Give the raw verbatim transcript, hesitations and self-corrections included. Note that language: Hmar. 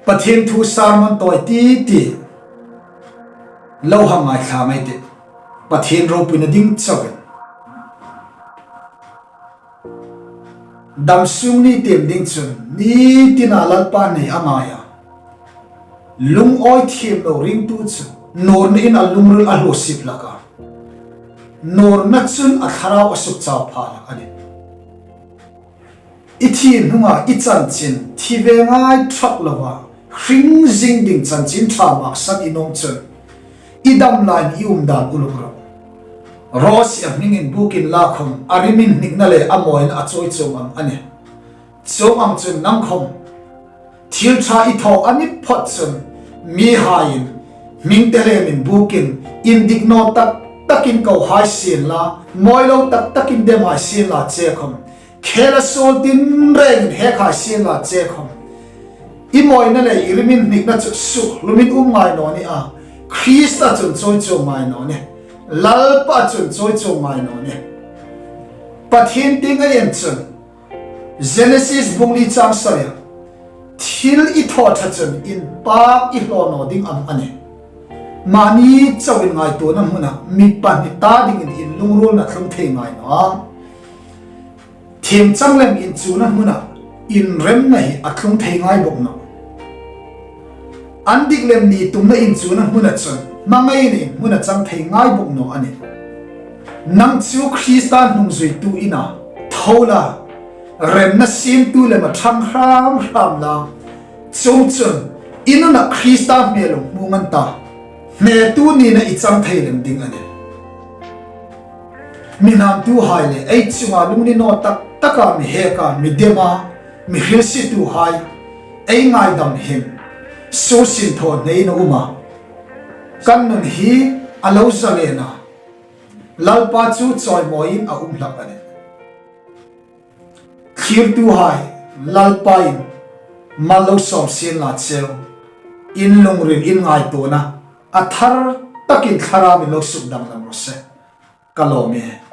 Pathien thu sermon tawi ti ti lo hang ngaithla ei tih. Pathien ropuina ding chauin. Damsung ni tiem ding chun, ni tina Lalpa nei a ngai a. Lungawi thiem lo ringtu chu, nawrna in a lungril a hluo sip hlak a. Nawrna chun a thlarau a suk chau pha hlak a nih. I thi hnunga i chanchin, thi ve ngai thak lova, hring zing ding chanchin ṭha maksan i nuom chun, i dam laiin i um dan uluk rawh. Rose-a hmingin bukin la khom, a riminhnikna le a mawina a chawi chuong ang a nih. Chuong ang chun nang khom, thil ṭha i thaw a ni phot chun, mihaiin, hming te hlemin bukin, indik naw tak takin ko hai sien la, mawi lo tak takin dem hai sien la che khom, khela suol tin rengin hek hai sien la che khom, i mawina le i riminhnikna chu suk hlumin um ngai naw ni a, Krista chun chawi chuong ngai naw ni, Lalpa chun chawi chuong ngai naw ni. Pathien tieng ei en chun, Genesis bung li chang sari-a, thil i thaw ṭha chun inpak i hlaw naw ding am a nih. Mani chauin ngaituona hmuna mi pahni ta dingin inlungruolna tlung thei ngai naw a. Thiemchang lem inchuona hmuna inremna hi a tlung thei ngai bawk nawh. An dik lem ni tumna inchuona hmuna chun, hmangaina in hmuna chang thei ngai bawk naw a nih. Nang chu Krista hnungzuitu i na, tho la, remna siemtu lem a ṭhang hram hram la. Chuongchun, i nuna Krista hmel hmu ngan ta, hnetu nina i chang thei lem ding a nih. Mi hnamtuhai le ei chunga lungni naw tak taka mi heka, mi dema, mi hrilsietuhai, ei ngaidam hin, suol sinthaw hnein a um a. Kan nun hi a lo zalen a, Lalpa chu chawimawiin a um hlak a nih. Thlirtuhai, Lalpain mal lo sawm sien la cheu, in lungril, in ngaituona a thar takin thlarauin lo suk danglam raw se. Ka lawm e.